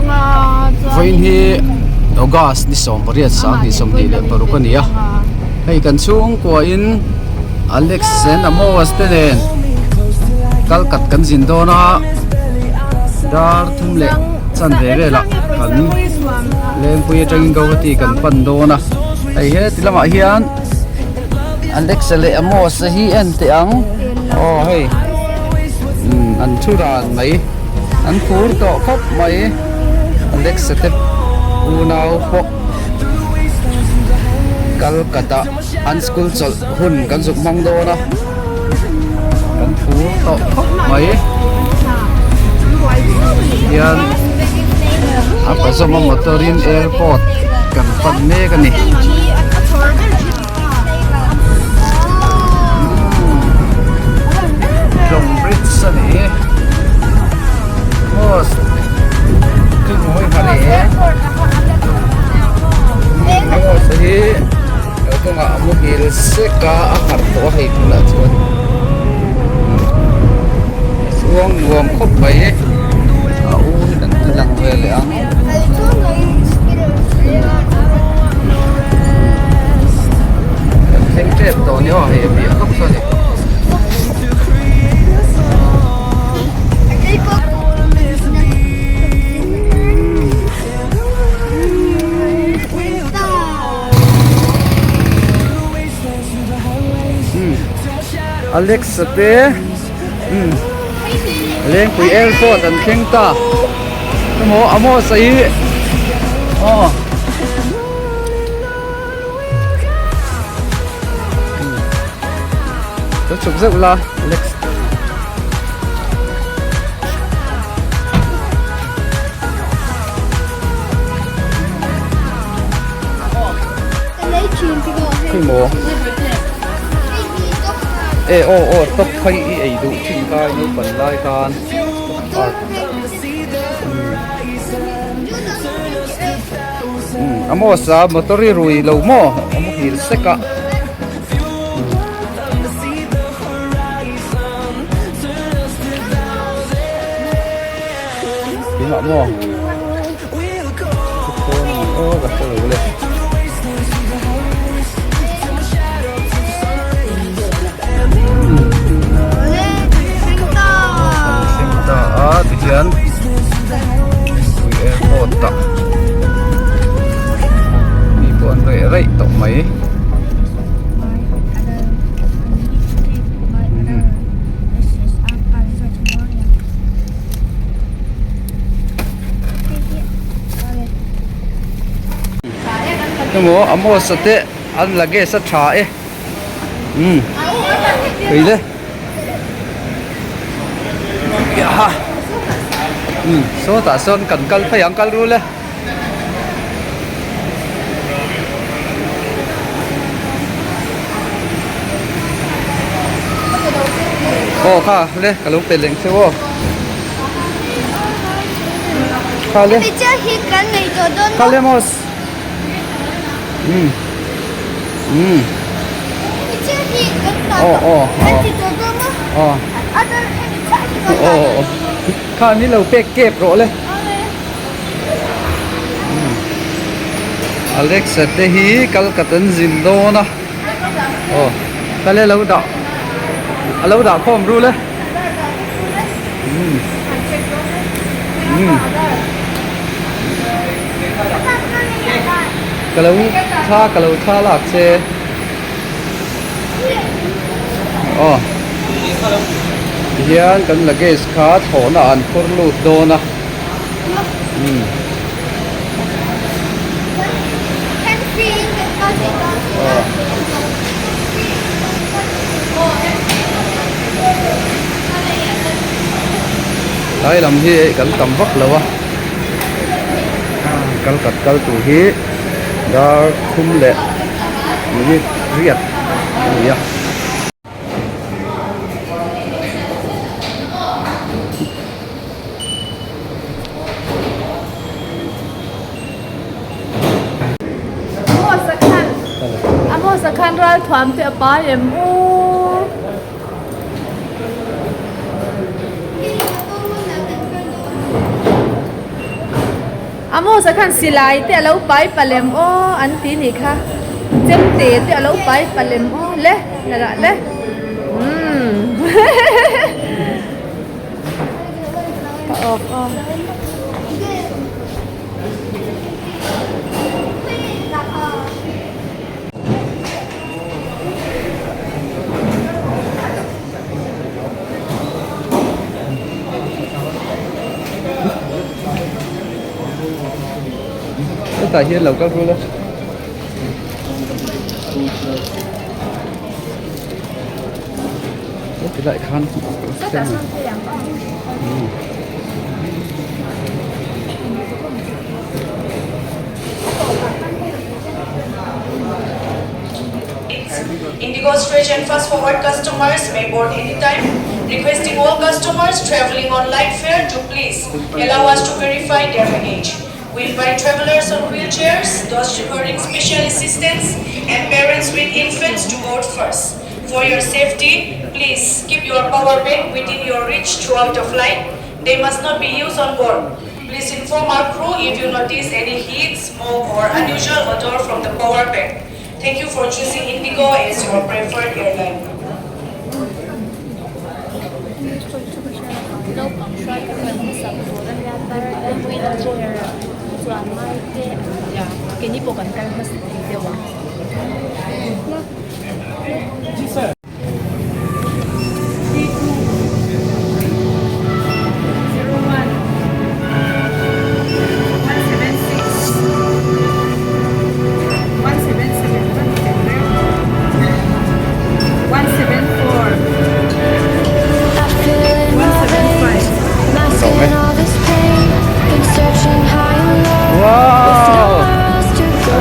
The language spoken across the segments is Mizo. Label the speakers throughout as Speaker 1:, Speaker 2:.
Speaker 1: Vawiin hi August ni 18 2026 a ni a, hei kan chhungkuain Alex and Amos te nen kalkat kan zin dawn a, dar thum leh chanve velah kan Lengpui atangin Guwahati kan pan dawn a, hei heti lamah hian. Alexa leh Amos a hi en teh ang aw hei umm an thu ran mai an phur tawh khawp mai Alexa te unau pawh Calcutta an school chawlh hun kan zuk hmang dawn a kan phur tawh khawp mai hian a pazawma motor in airport kan pan mek a ni. Tlawng bridge a ni maw thil mawi ha le maw te hi kalkawngah a muhil sek a a harh tawh a hei tunah chuan chuang nuam khawp mai a u hi kan ti lang ve leh ang. Kan thleng tep tawh ni aw hei a piah lawk saw ni. Alex a te Lengpui airport an thleng ta emaw Amos a hi aw lo chhuk zeuh la Alex Emaw e aw aw top khawi i ei duh thin kai naupan lai khan a maw sa motor i rui lo maw a muhil sek a. Tunah maw aw ka hre lo le. Thleng ta a tihian pui airport ah mi pawh an reh raih tawh mai. Emaw Amos a te an luggage a tha e umm kei le ha umm sawtah sawn kan kal phei ang kal rul e. Aw kha le ka lo pe leng cheu aw kha le kha le mos um um aw aw aw aw kha ni lo pek kep rawh le. Alexa te hi Calcutta an zin dawn a aw kale lo dah a lo dah khawm rul e umm umm ka lo thla ka lo thla lak che aw tihian kan luggage kha thlawhna an phur lut dawn a. Tlai lam hi kan tam vak lo a kal kat kal tur hi dar thum leh minute riat a ni a.
Speaker 2: Amos a khan ral thuam te a pai em u. Amos-a khan silai te a lo pai palem aw an ti nih kha chemte te a lo pai palem aw le la le umm ka awk aw.
Speaker 1: Hetah hian lo kal rul a. Heti lai khan
Speaker 3: Indigo Stretch and Fast Forward customers may board anytime. Requesting all customers traveling on light fare to please allow us to verify their baggage. We invite travelers on wheelchairs, those requiring special assistance, and parents with infants to board first. For your safety, please keep your power bank within your reach throughout the flight. They must not be used on board. Please inform our crew if you notice any heat, smoke, or unusual odor from the power bank. Thank you for choosing Indigo as your preferred airline.
Speaker 1: Wow!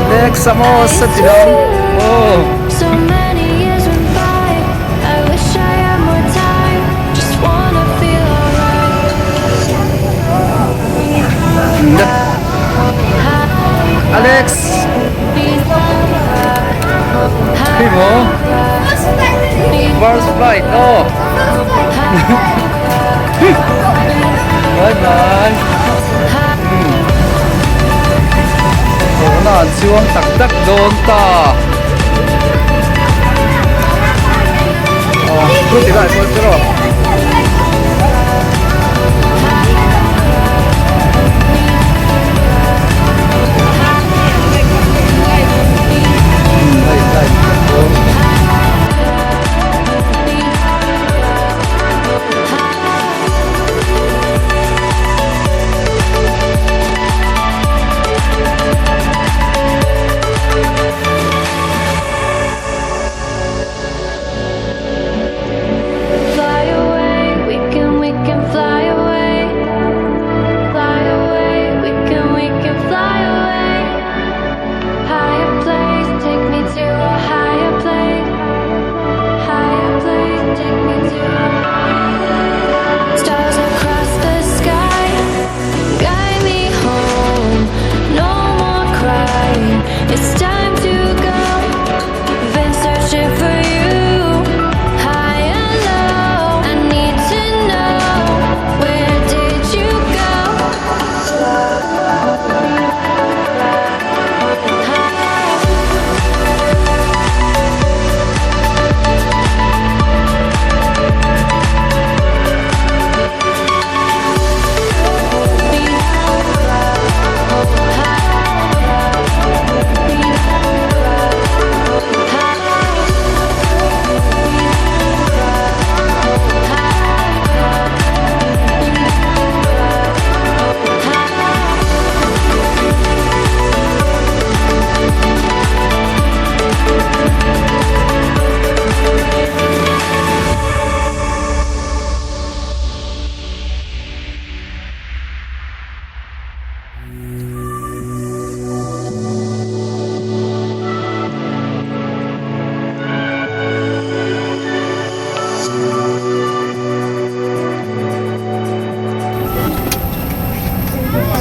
Speaker 1: Alex Amos a ti lo aw. Alex! Khi maw? First flight aw. Bye bye. Tawna an chuang tak tak dawn ta. Aw, thu ti lai pawh chu rawh. Hei lai dawn.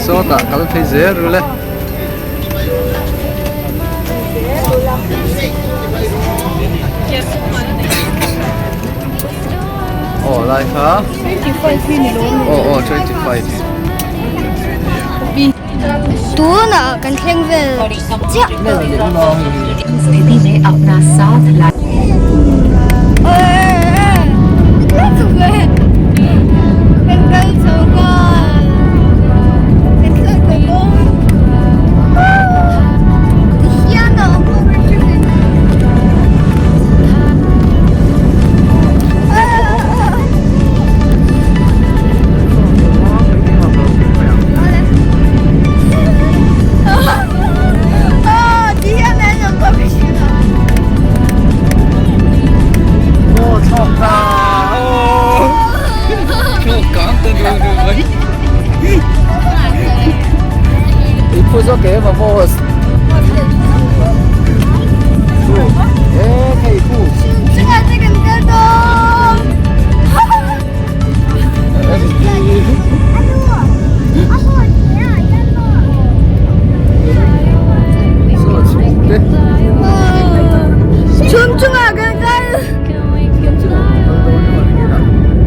Speaker 1: Sawtah kal phei zel rul e. Aw lai kha. 25 aw aw 25.
Speaker 4: Tunah kan thleng vel chiah tawh. Kan kal chho nghal. Kan thleng tawh dawn. Tihian a awm bawk. Chhum chungah kan kal.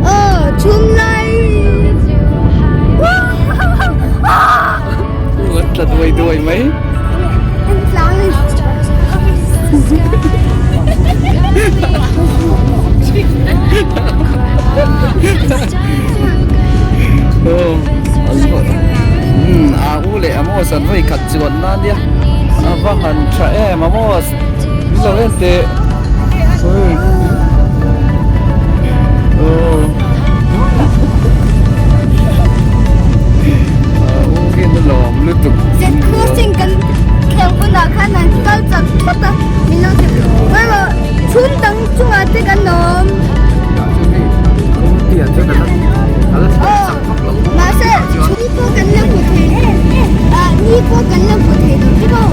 Speaker 4: Aw, chhum lai.
Speaker 1: Tla duai duai mai. A u leh Amos an vawi khat chuan na nia a va han tha em Amos min lo en teh a u hian a lawm lutuk
Speaker 4: Crossing kan thleng hunah khan an kal chak phawt a min lo ti erawh chhum dang chungah te kan awm mahse ni pawh kan la hmu thei ah ni pawh kan la hmu thei lo tiraw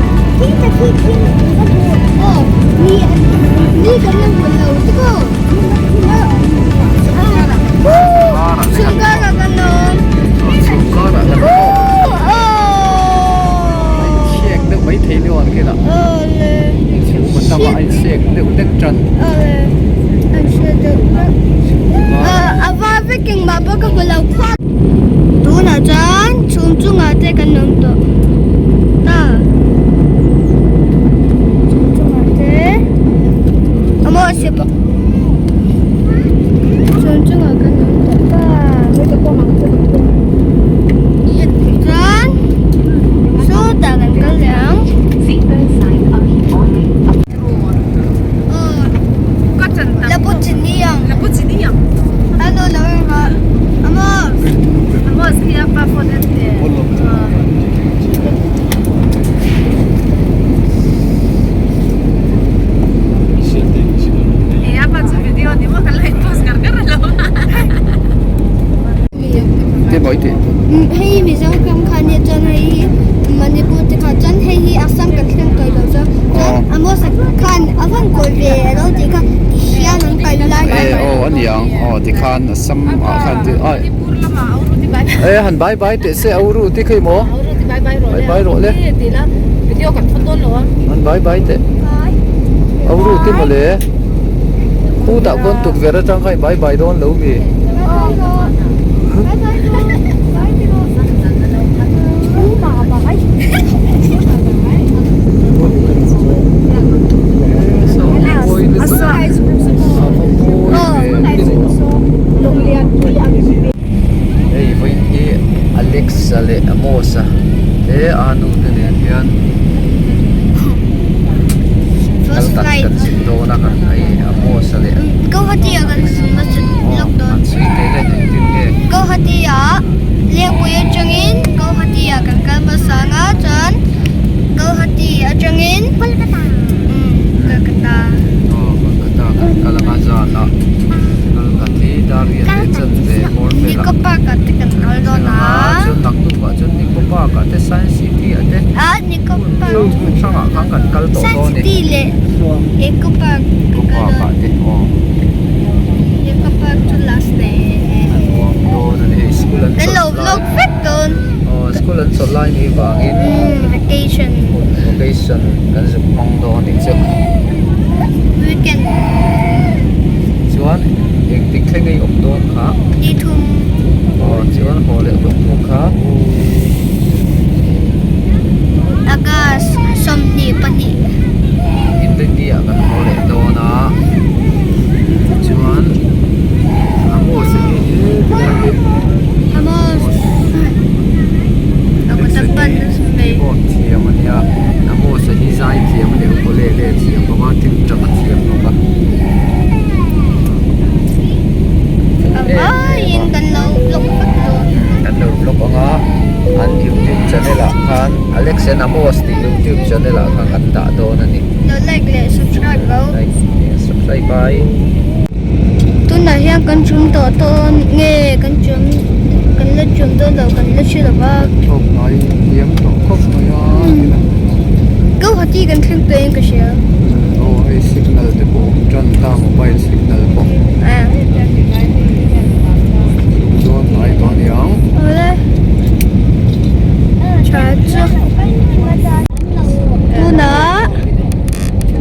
Speaker 4: aw ni ni kan la hmu lo tiraw chhum karah kan awm.
Speaker 1: Chhiak deuh mai thei deuh ang khin a chhungkaw tam ah a inchhiak deuh dek tan
Speaker 4: A va vek engmah pawh ka hmu lo khuap tunah chuan chhum chungah te kan awm tawh ta chhum chungah te a maw a sep a chhum chungah kan awm tawh ta. Chuan sawtah kan kal leh ang. Hei hi Mizoram kha nia chuan hei hi Manipur te kha chuan hei hi Assam kan thleng tawh lo chuan chuan Amos khan a van kawi ve alo tih kha tihian an kal lai
Speaker 1: e aw a niang aw tikhan Assam ah khan ti ai e han bye bye teh se Auru ti kha i maw bye bye rawh le han bye bye teh Auru ti mawle khutah khawn tukverh atang khan i bye bye dawn lo mi. Hei vawiin hi Alexa leh Amos-a te a nu te nen hian kal tak kan zin dawn a hei Amos-a leh
Speaker 4: Guwahati ah Lengpui atangin Guwahati ah kan kal hmasa ang a chuan Guwahati atangin Kolkata Kolkata
Speaker 1: aw Kolkata kan kal ang a zan ah Kolkata hi Darian leh Chanve bawr velah
Speaker 4: Nico Park ah te kan kal dawn a
Speaker 1: chuan naktuk ah chuan Nico Park ah te Science City ah te
Speaker 4: ah Nico Park
Speaker 1: hmun hrang ah khan kan kal tawh dawn a ni
Speaker 4: Science City leh Eco Park
Speaker 1: Eco Park ah te aw.
Speaker 4: Eco Park chu last leh Kan lo vlog vek dawn.
Speaker 1: Aw school an chawlh lai ni vangin
Speaker 4: Vacation.
Speaker 1: Vacation kan zuk hmang dawn anih chu.
Speaker 4: Weekend.
Speaker 1: Chuan engtik thleng ei awm dawn kha.
Speaker 4: Ni thum.
Speaker 1: Aw chuan haw leh hlawk bawk kha. zai thiam a ni ukulele a thiam bawk a tingtang a thiam bawk a.
Speaker 4: A vaiin kan lo vlog vek dawn.
Speaker 1: Kan lo vlog ang a, an youtube channel ah khan Alex and Amos tih youtube channel ah khan kan dah dawn a ni.
Speaker 4: Lo like leh subscribe lo.
Speaker 1: Like leh subscribe bye.
Speaker 4: Tunah hian kan chum tawh dawn nge kan chum kan la chum dawn lo kan la hre lo va.
Speaker 1: Thawk ngai thiam tawh khawp mai a.
Speaker 4: Guwahati kan thleng tawh in ka hria.
Speaker 1: Aw hei signal te pawh awm tan ta mobile signal pawh. Chum dawn hnai tawh a niang.
Speaker 4: Awle. Tha chu. Tunah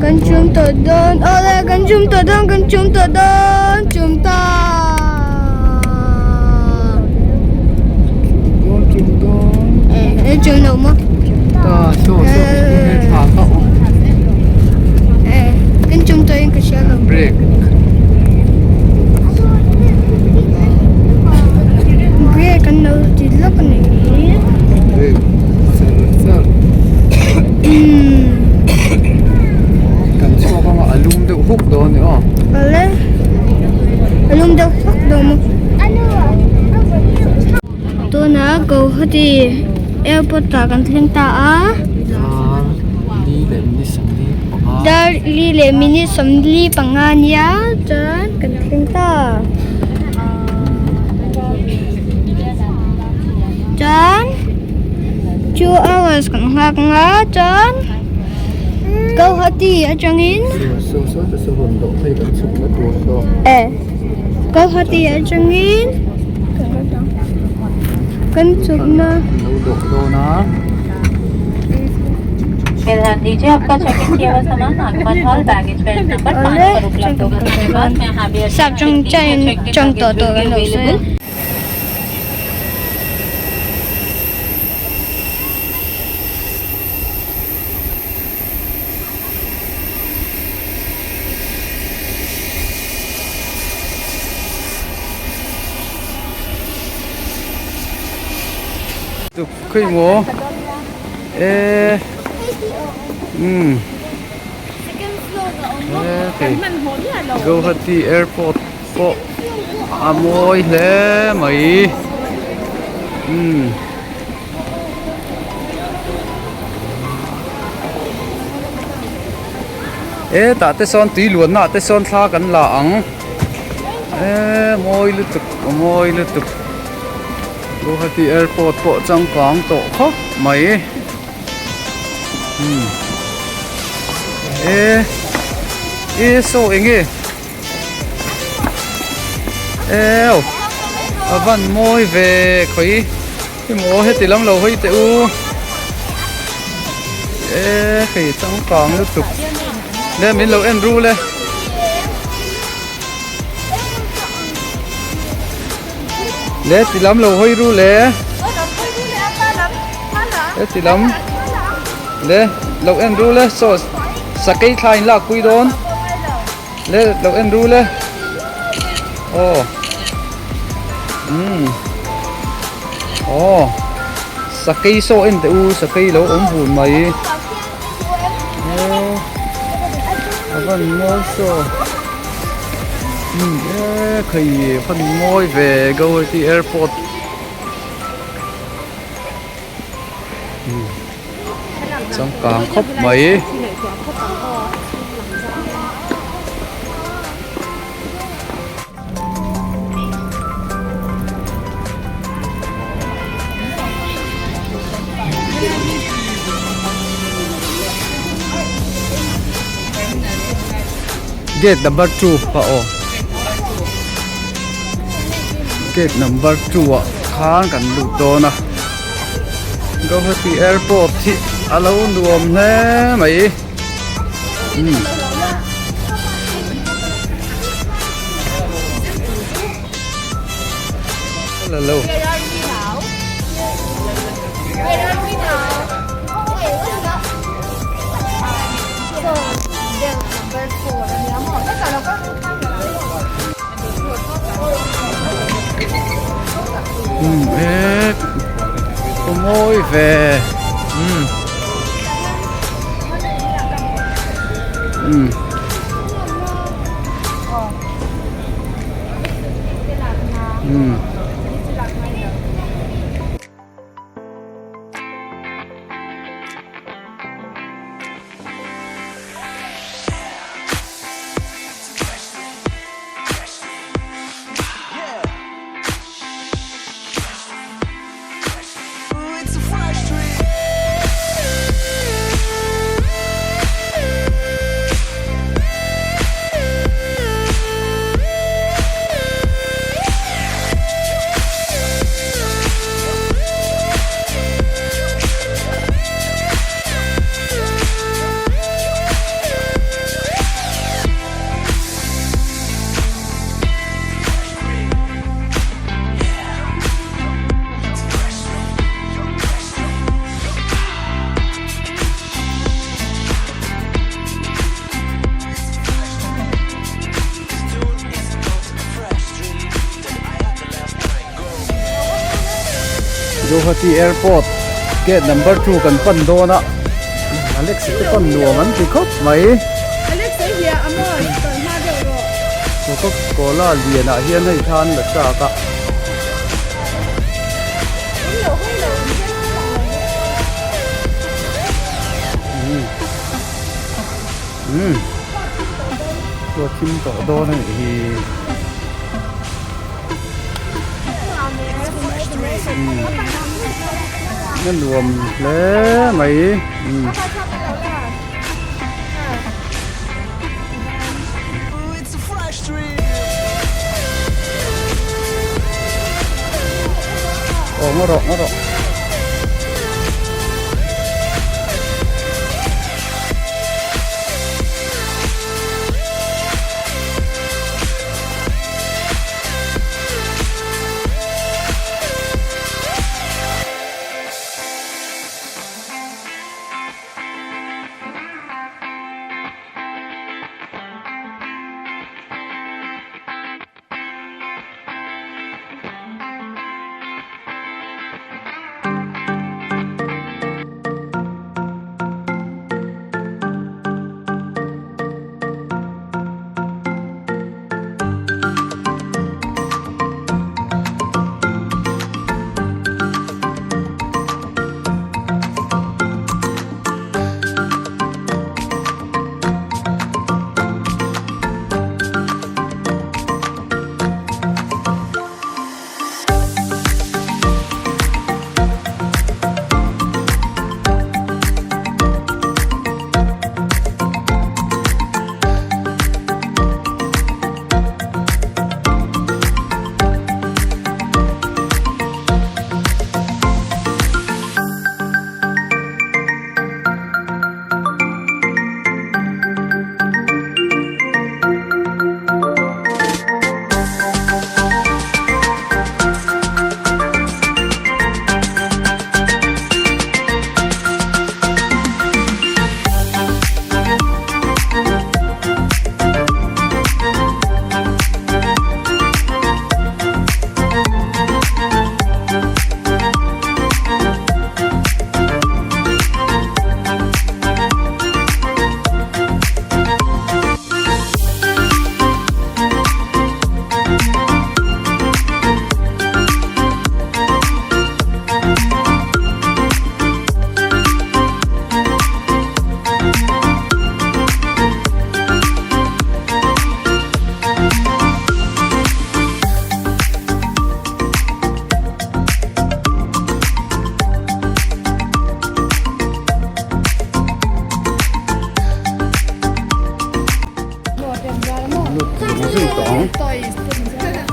Speaker 4: kan chum tawh dawn awle kan chum tawh dawn kan chum tawh dawn chum ta.
Speaker 1: Dawn chum dawn.
Speaker 4: E chum lo maw?
Speaker 1: Ta saw saw he thla kha awm.
Speaker 4: E kan chum tawh in ka hria lo.
Speaker 1: Break.
Speaker 4: Break an lo ti lawk a ni.
Speaker 1: Break char char. Kan chhuak anga a lum deuh huk dawn a ni aw.
Speaker 4: Awle a lum deuh huk dawn maw. Tunah Guwahati airport ah kan thleng ta a.
Speaker 1: Dar li leh minute sawmli panga.
Speaker 4: Dar li leh minute sawmli panga nia chuan kan thleng ta. Chuan 2 hours kan nghak anga chuan Guwahati atangin e Guwahati atangin kan chhukna. Sap chang chang tawh tawh kan lo sawi.
Speaker 1: Khawi maw e umm e hei Guwahati airport pawh a mawi hle mai umm. E tah te sawn tui luanna ah te sawn thla kan la ang e mawi lutuk a mawi lutuk Guwahati airport pawh changkang tawh khawp mai umm e e saw eng nge. Eww a van mawi ve khawi emaw heti lam lo hawi teh u e hei changkang lutuk le min lo en ru le le ti lam lo hawi ru le le ti lam le lo en ru le saw sakei thla in lak pui dawn. Le lo en ru le aw umm aw sakei saw en teh u sakei lo awm vun mai aw a van mawi saw umm e khai van mawi ve Guwahati airport umm changkang khawp mai. Gate number 2 pa aw gate number 2 ah khan kan lut dawn a Guwahati airport hi a lo nuam hle mai umm. Hello. Umm e khaw mawi ve umm. Umm. Umm. Guwahati airport gate number 2 kan pan dawn a Alex te pawn nuam an ti khawp mai
Speaker 2: Alex ei hiah a mawi tawlh hma deuh rawh.
Speaker 1: Coca cola lian ah hian hei khan la chak a. Umm chua thim tawh dawn a nih hi. Umm a nuam hle mai umm. Aw ngaw rawh ngaw rawh.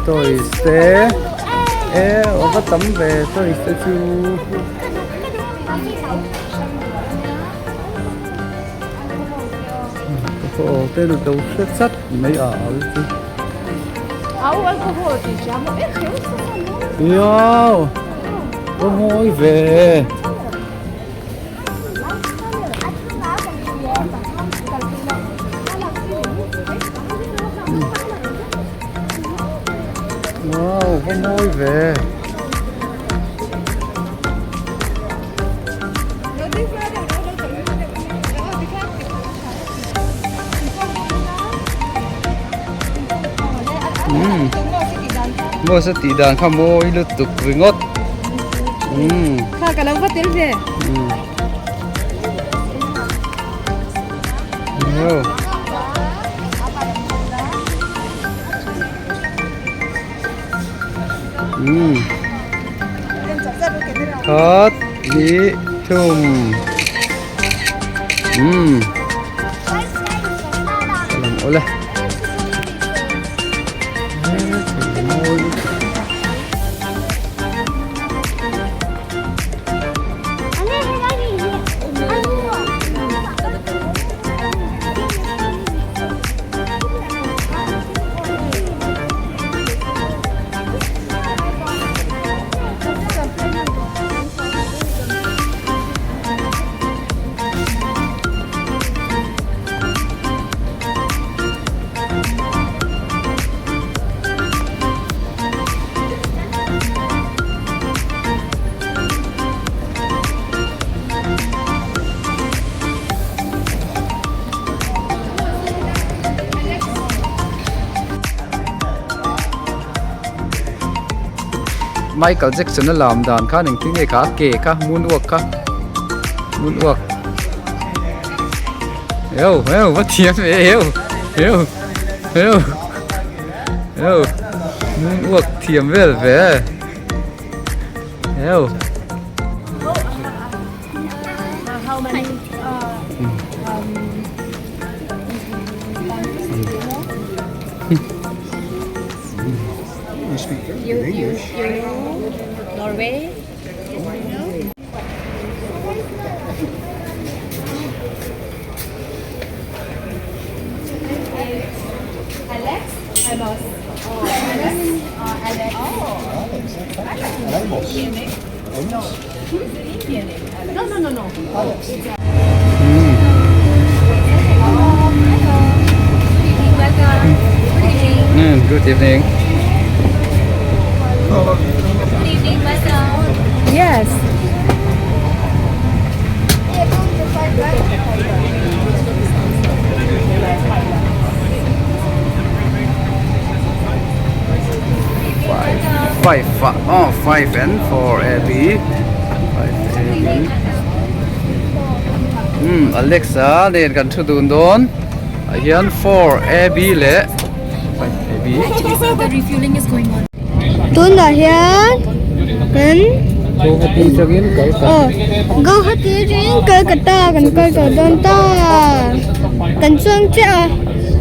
Speaker 1: Toys te e a va tam ve toys te chu. Aw te lu do hre chat mai a au chu.
Speaker 2: Au alcohol ti sia mo e kheu sa sa mo.
Speaker 1: Yo. Có ngồi về. Wow, có ngồi về. Amos a tih dan kha mawi lutuk ringawt. Umm.
Speaker 2: Kha ka lo va tel ve.
Speaker 1: Umm. Yo. Umm. Khat hnih thum. Umm. Ka lam awle. Michael Jackson a lam dan khan engtin nge kha a ke kha moonwalk kha moonwalk eu eu va thiam ve eu eu eu eu moonwalk thiam vel ve eu.
Speaker 2: You you you know Norway? Alex? Amos. Alex? Alex.
Speaker 5: Amos.
Speaker 2: No, no, no, no.
Speaker 1: Mm, good evening.
Speaker 2: Yes.
Speaker 1: Five, five, five, oh, five and four A B. Five A B. Alexa nen kan thu dun dawn. Ah hian 4 A B leh 5 A B.
Speaker 6: The refueling is going on.
Speaker 4: Tunah hian kan
Speaker 1: Guwahati atangin Kolkata.
Speaker 4: Aw Guwahati atangin Kolkata kan kal tawh dawn ta. Kan chuang chiah a.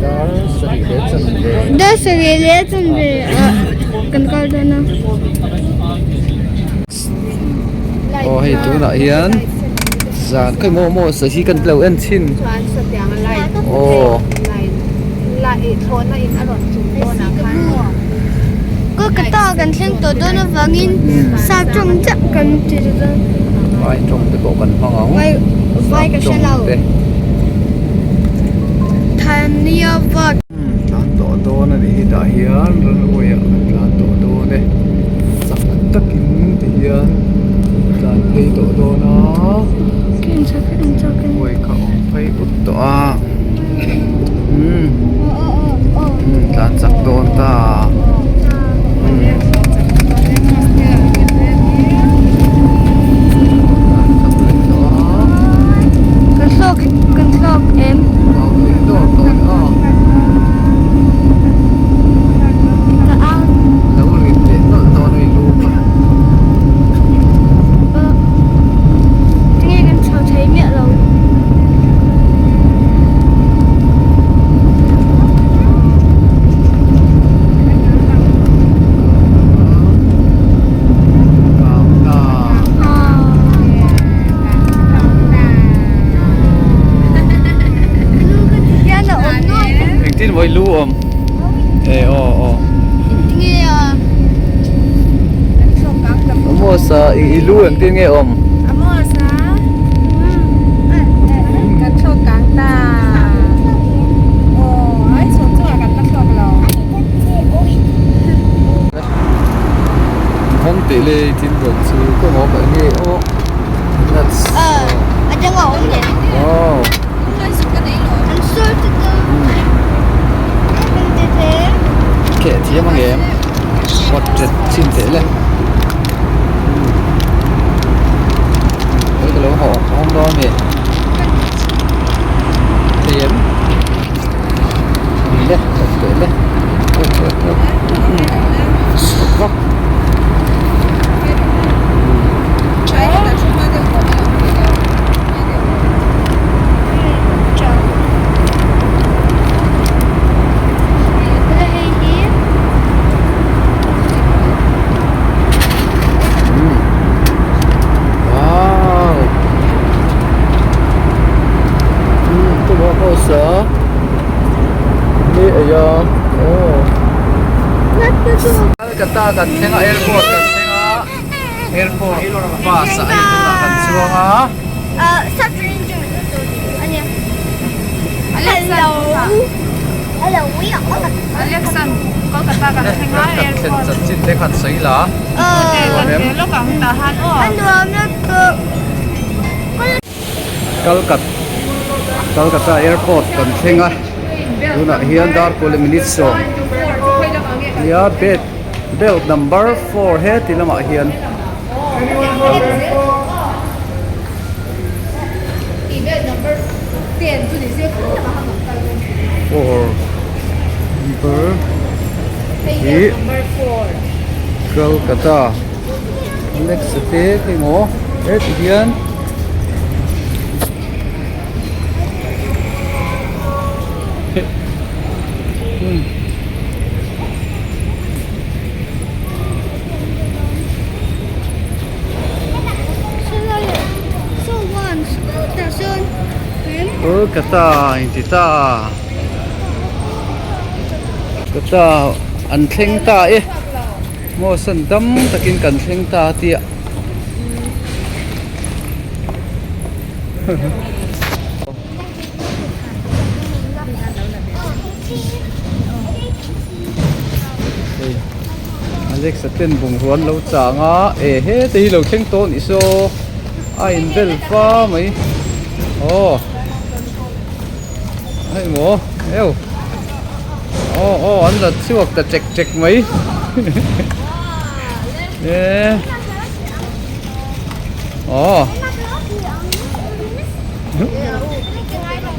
Speaker 1: Dar sarih leh chanve.
Speaker 4: Dar sarih leh chanve ah kan kal dawn a.
Speaker 1: Aw hei tunah hian zan khawi maw maw sa hi kan lo en thin aw.
Speaker 4: Kolkata kan thleng tawh dawn avangin sap tawng chiah kan ti ta dawn.
Speaker 1: Vai tawng te pawh kan hmang ang.
Speaker 4: Vai vai ka hre lo. Thaniavat.
Speaker 1: Tlan tawh dawn a nih hi tah hian runway ah kan tlan tawh dawn e chak takin ti hian tlan phei tawh dawn a runway kha a awm phei ut tawh a umm tlan chak dawn ta umm tlan chak leh tawh a.
Speaker 4: Kan hlawk kan hlawk em. Tinge kan chho thei miah lo.
Speaker 1: Engtin maw i lu awm? E aw aw. Amos a i lu engtin nge awm?
Speaker 2: Amos a kan thlawk kang ta. Aw ai chhawm chungah kan la thlawk lo.
Speaker 1: Hawng tih leh thil dawt chu ka haw paih nge aw nuts
Speaker 4: A dang a awm leh.
Speaker 1: Aw.
Speaker 4: An
Speaker 1: Keh thiam ang em? What the. Dawn mi? Thei em? Ni le, kawp teh le. Kawp kawp kawp. Kawp vak. Wow. Tumah house a ni ei a aw. Calcutta kan thleng a airport kan thleng a airport bus ah hei tunah kan chuang a.
Speaker 4: Hello. Hello.
Speaker 2: Alexan Kolkata kan thleng a airport.
Speaker 1: Chanchin te khan sawi la. Kalkat Kolkata airport kan thleng a tunah hian dar pawh minute sawm nia bed belt number four heti lamah hian. Four number hi Kolkata Alexa te emaw heti hian Kolkata inti ta Kolkata an thleng ta e maw san dam takin kan thleng ta a tia Alexa ten bungrua an lo chang a e he te hi lo thleng tawh a nih saw a in bel va mai aw hei maw eu aw aw an la chhuak ta chek chek mai e aw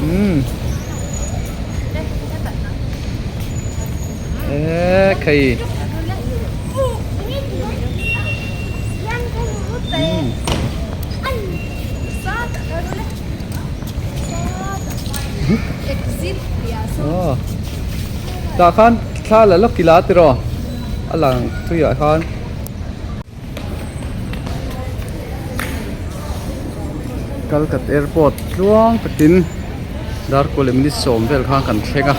Speaker 1: umm. Eee khai aw tah khan thla la lawk ila tiraw a lang thui ah khan. Kalkat airport tluang takin darkaw leh minute sawm vel khan kan thleng a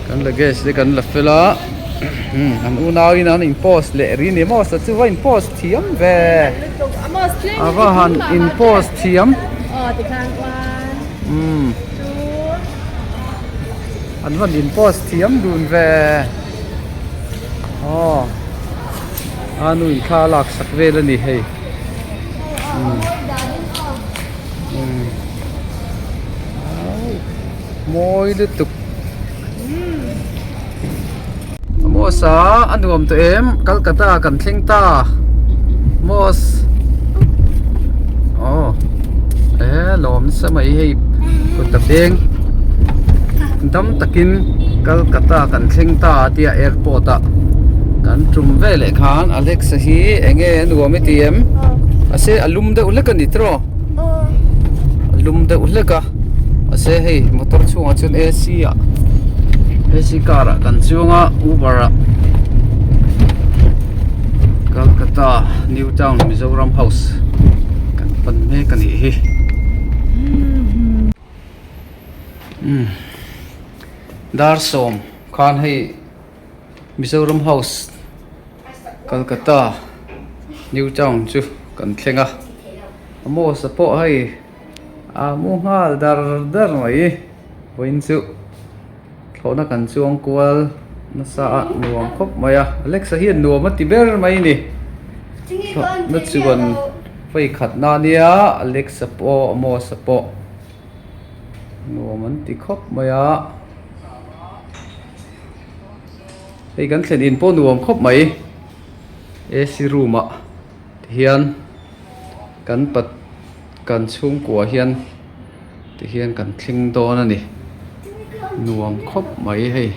Speaker 1: kan luggage te kan la fel a an unau in an in post leh ri ni maw sa chu va in post thiam ve a va han in post thiam umm an van in post thiam dun ve. Aw a nu in thla a lak sak vel a ni hei umm umm mawi lutuk Amos a a nuam tawh em Calcutta kan thleng ta Amos aw e lawm nasa mai hei kut a beng dam takin Calcutta kan thleng ta a tia airport ah kan tum veleh khan Alexa hi eng nge a nuam i ti em mahse a lum deuh hlek a ni tiraw a lum deuh hlek a mahse hei motor chhungah chuan A_C ah A_C car ah kan chuang a uber ah Calcutta new town Mizoram house kan pan mek a nih hi. Umm dar sawm khan hei Mizoram house Calcutta new town chu kan thleng a Amos a pawh hei a mu nghal dar dar mai vawiin chu thlawhna kan chuang kual nasa a nuam khawp mai a Alexa hian nuam a ti ber mai a ni thlawhna chuan vawi khat na ania Alexa pawh Amos a pawh. Nuam an ti khawp mai a hei kan thlen in pawh nuam khawp mai A_C room ah ti hian. Kan pat kan chhungkua hian tihian kan thleng dawn a ni. Nuam khawp mai hei.